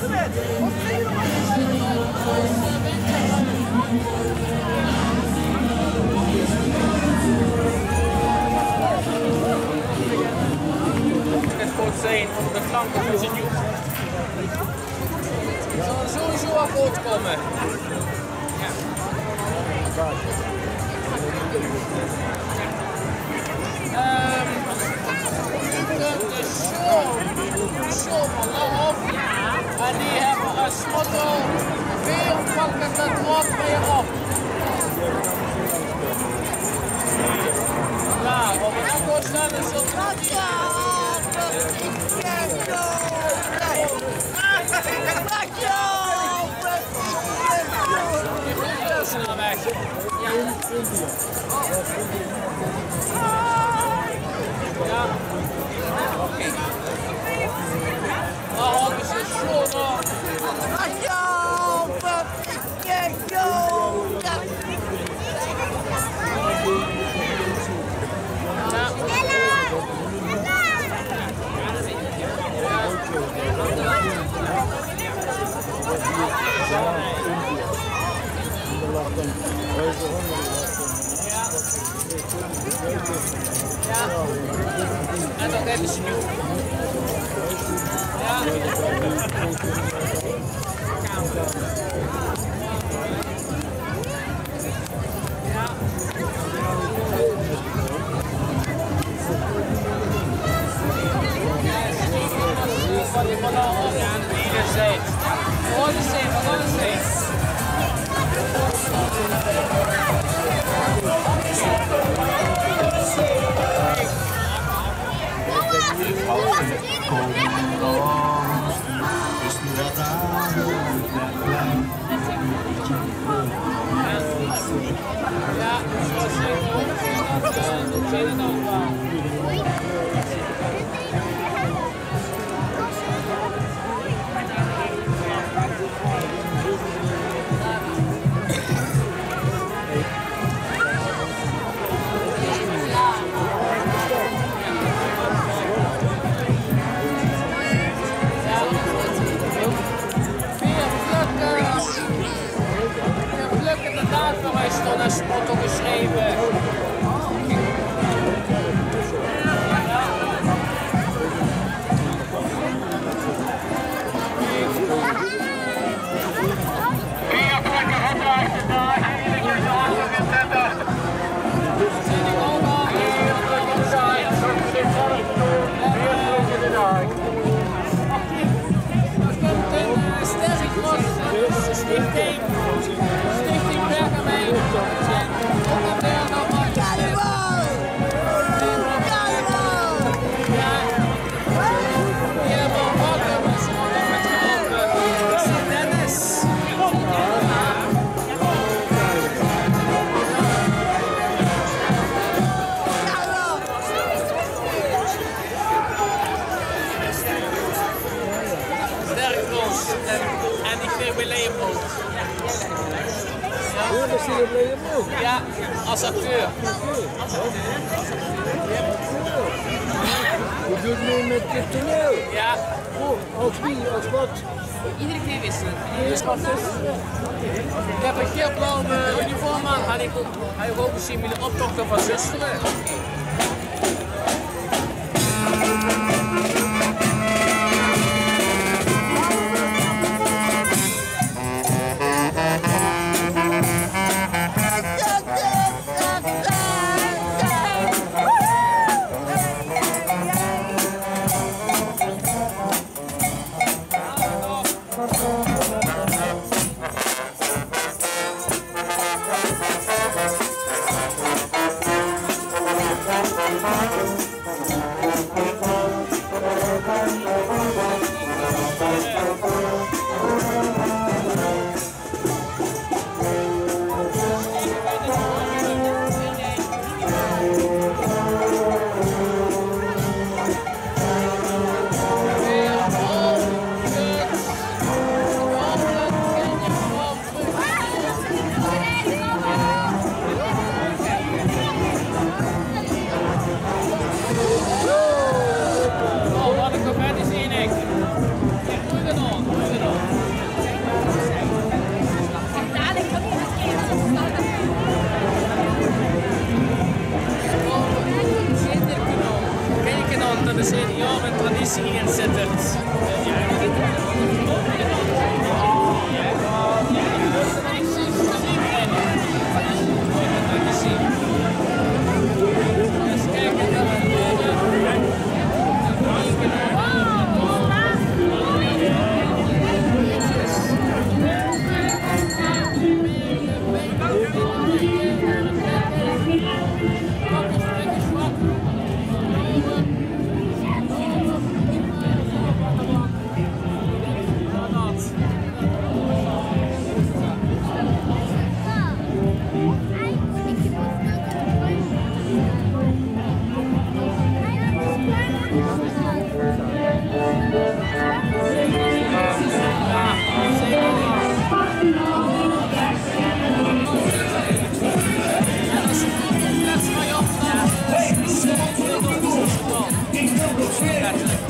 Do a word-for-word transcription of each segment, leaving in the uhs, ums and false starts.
Het wordt zijn op de flanken van zijn joep. Zal sowieso wel goed komen. Ja. Ehm, de show, de show van Lauw. En die hebben als motto: "Weer pakken dat rot weer op." Ja, op een antwoord staan is zo. En nog even snoep. Ja. Veer plukken. Veer plukken de daad veur uch, stond es motto geschreve. Sterk Frans. En, en ich weer bie Leopold. Ja, as acteur. Wie doet u met dit toneel? Ja. Oh, als wie, als wat? Iedere keer wisselen. Dus wat is? Ich höb ein kier blauw, eh, uniform aan, had ich ouch, had ich ouch gezeen bie de optochte van Zöstere.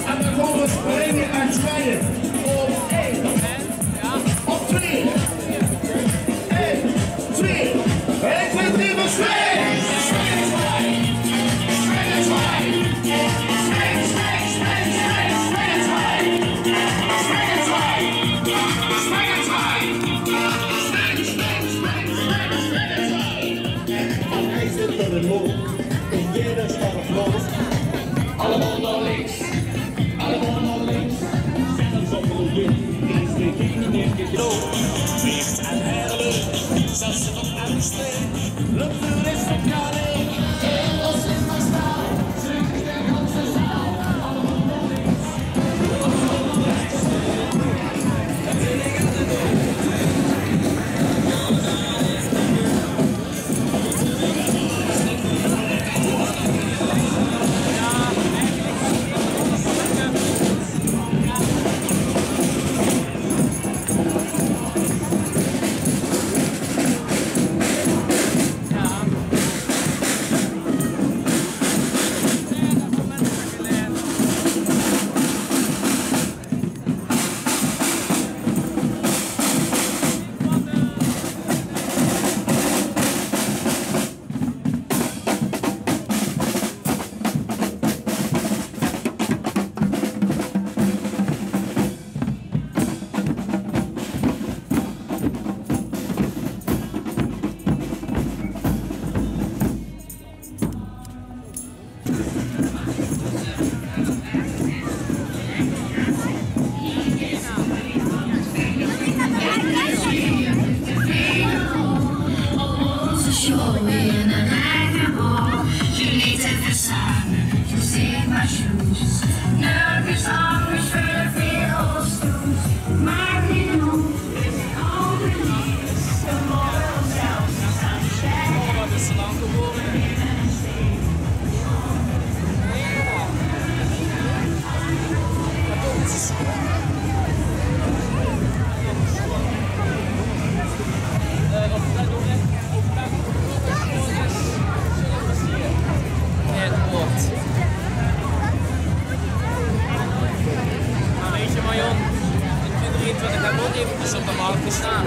En dan gaon v'r springe en zwaaie. Op één. Op twee. Eén, twee. Eén, twee, drie, v'r springe. Allemaal naar links. Allemaal naar links. Zet ons op een win. Is de king in de loop. Triest en herrelijk. Zelfs op aan de streek. Loopt de rest op Kaleek. Heel als in mijn staal. Zing de ganse zaal. Allemaal naar links. Maar weet je, Marjan, in twintig drieëntwintig hebben we ook eventjes op de markt gestaan.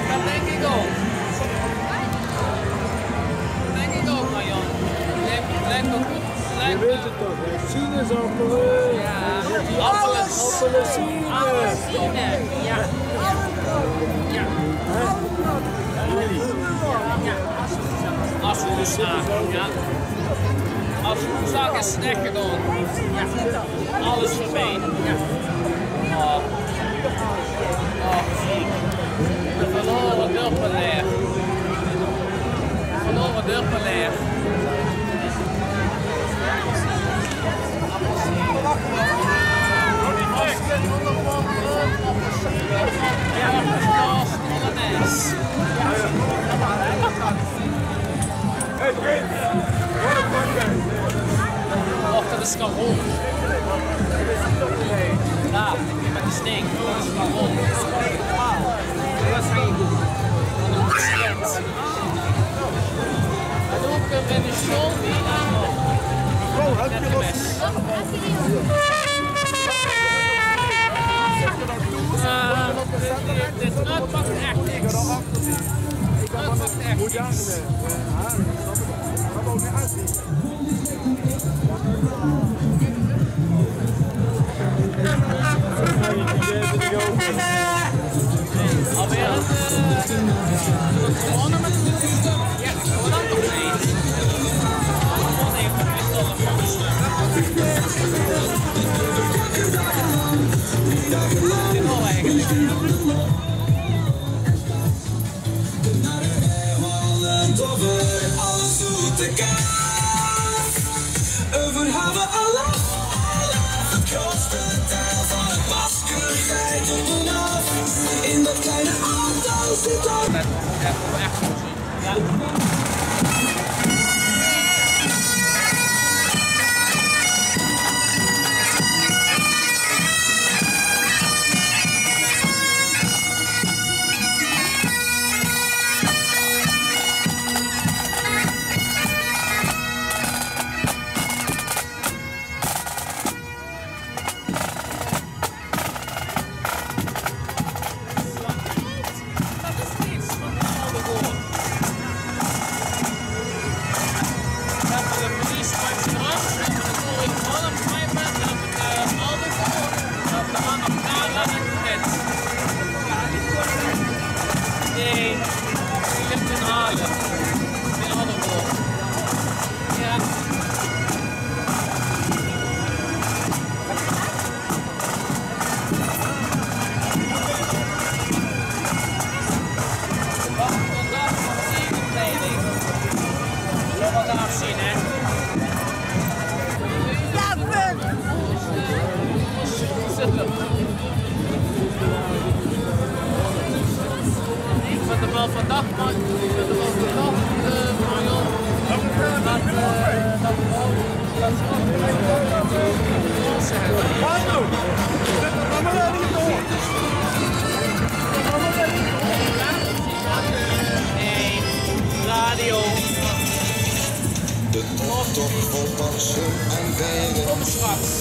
Dat denk ik ook. Dat denk ik ook, Marjan. Lekker, lekker, lekker. Je weet het toch, hè? Sinaasappelen. Ja. Appels. Appelsine. Appelsine, ja. Ja. Hè? Ja. Als hoezaak, ja. Als hoezaak is het echt gedaan. Ja. Alles erbij. Ja. Oh. Oh, ziek. De verloren Durpelaar. Verloren Durpelaar. Och, dat is gewoon. Ja, met de steek. Dat is gewoon. En ook, eh, bij de school die, eh, mevrouw, hebt u wat? Eh, dit, dit, dit, dit pakt echt niks. Dit pakt echt niks. Euver have alle, alle, het grootste deel van het masker geit er vanaf. In dat kleine auto zit er. Ja, punt. Van de bal van Dagmar, van de bal van Dag, eh, Marjan. Dat, eh, dat bal. Radio. De tocht vol Barsum en Beieren. Kom straks.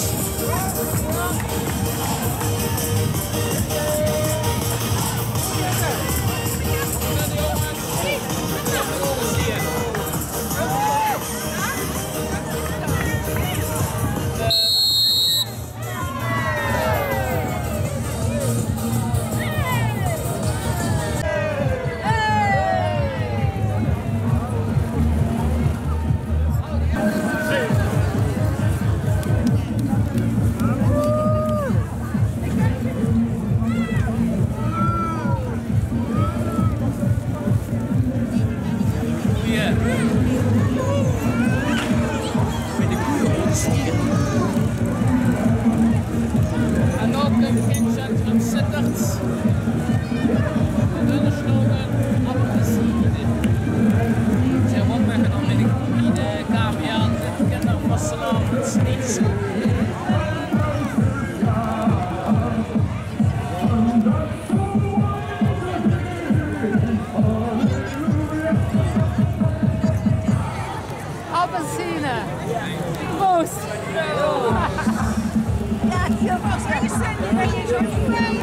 En dan de Centrum Sittard. Dunne snogen, appelsine. Ze woont met een onmiddellijk in de K V L, de kindervastelaovend, niks. Appelsine. Moos. Ja, die was echt zin, die ben je zo kwijt.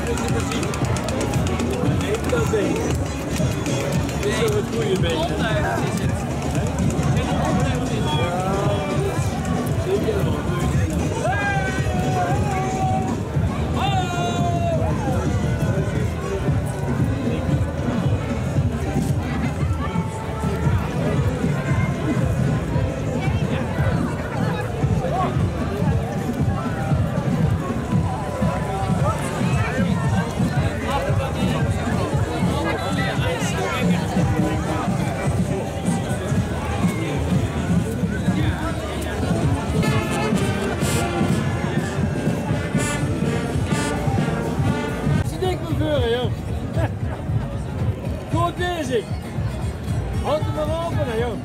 Ze denkt me veuren, joh. Good bezig. Houd 'm maar open, hè, joh.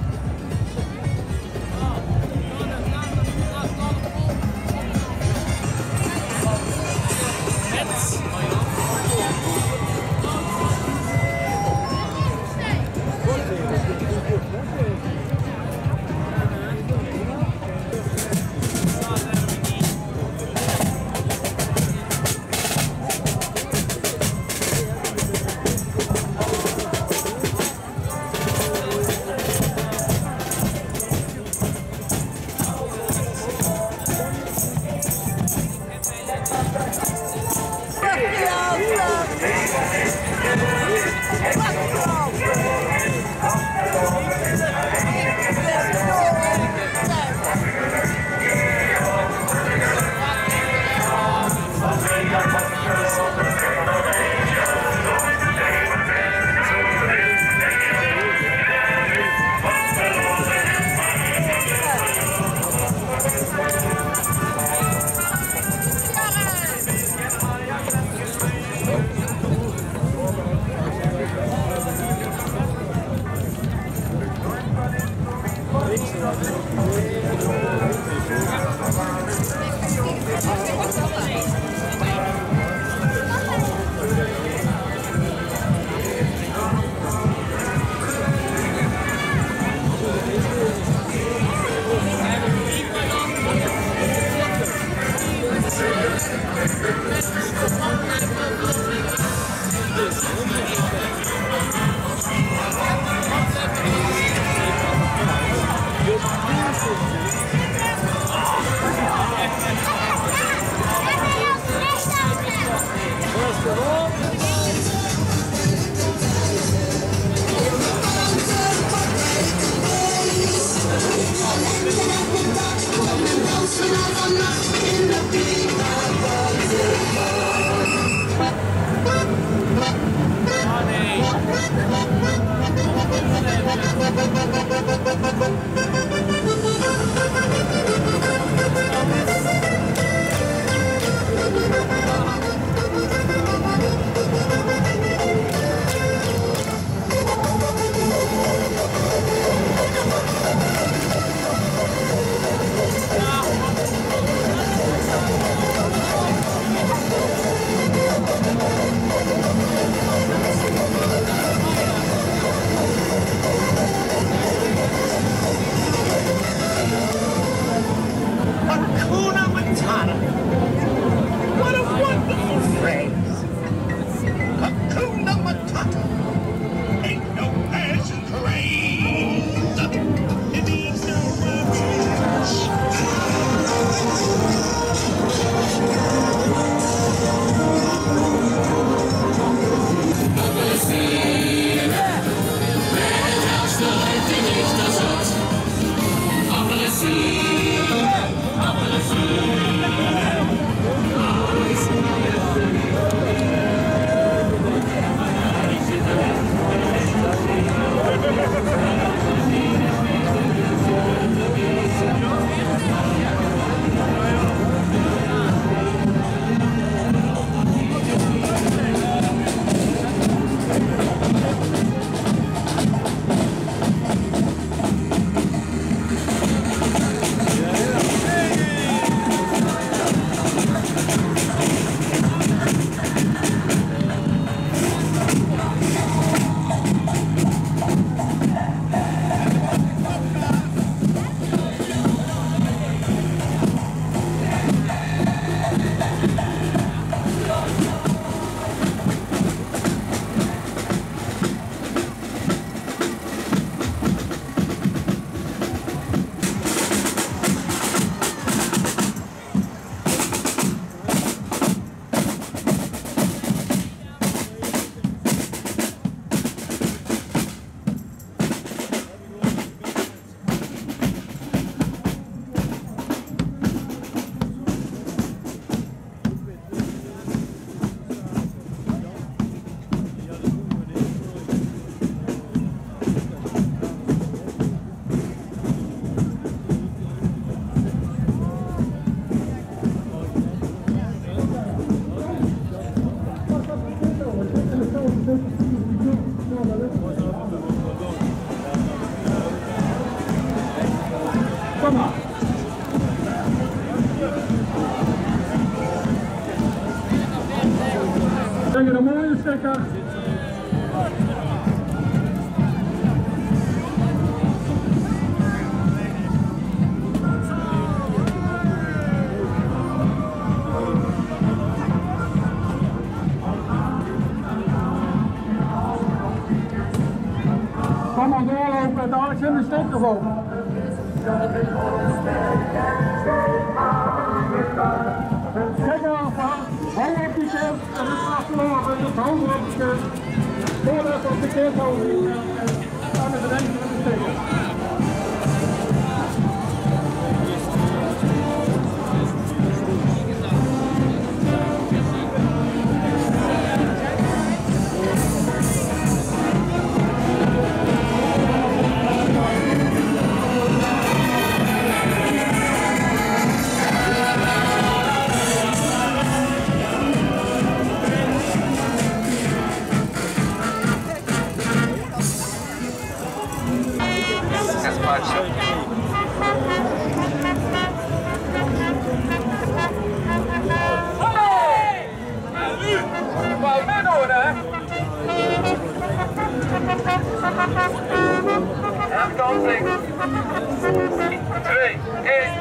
Weer een mooie sticker. Kom maar doorlopen, daar zit een sticker op. Kijk maar, hou op die kist. En het achteraf, het is hoger op de kist. Voordat op de kist houden. En het is een enkele betekent. Twee, één.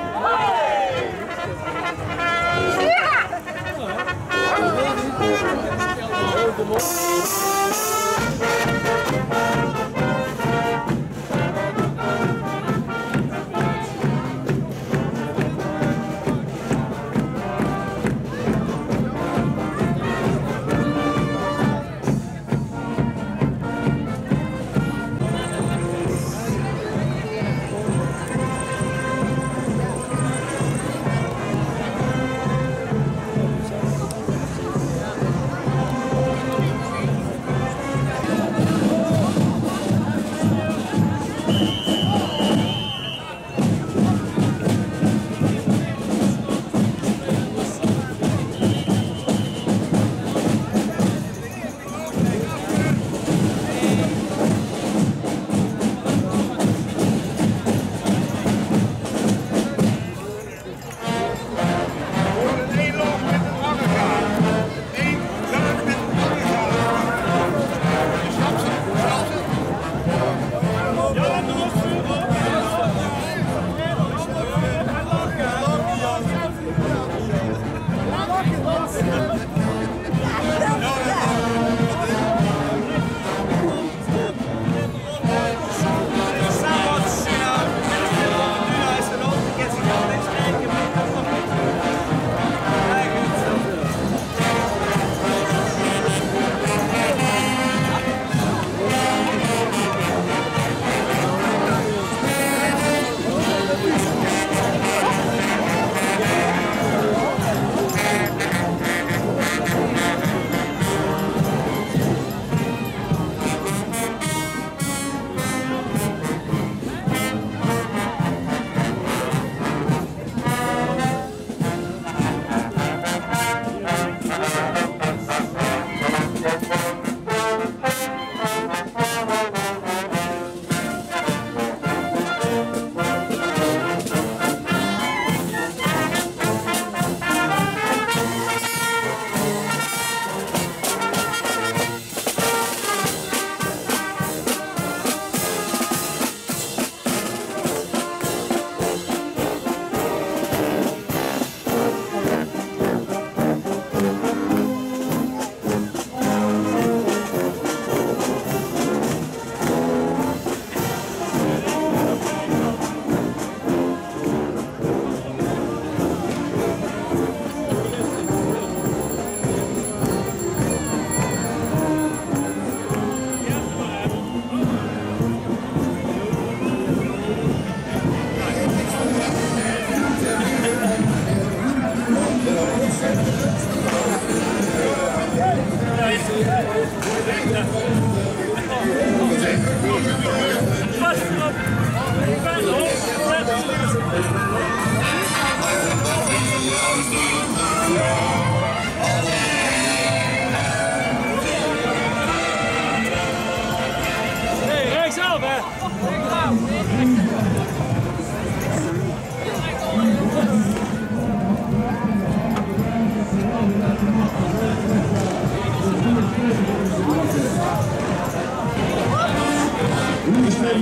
Hey, rechtsaf, hè?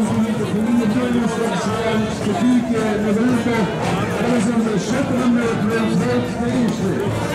Van de familie Jonas van Schaans, de Pieke, de Wilke, dat is een schitterende Prins Henk de Eerste.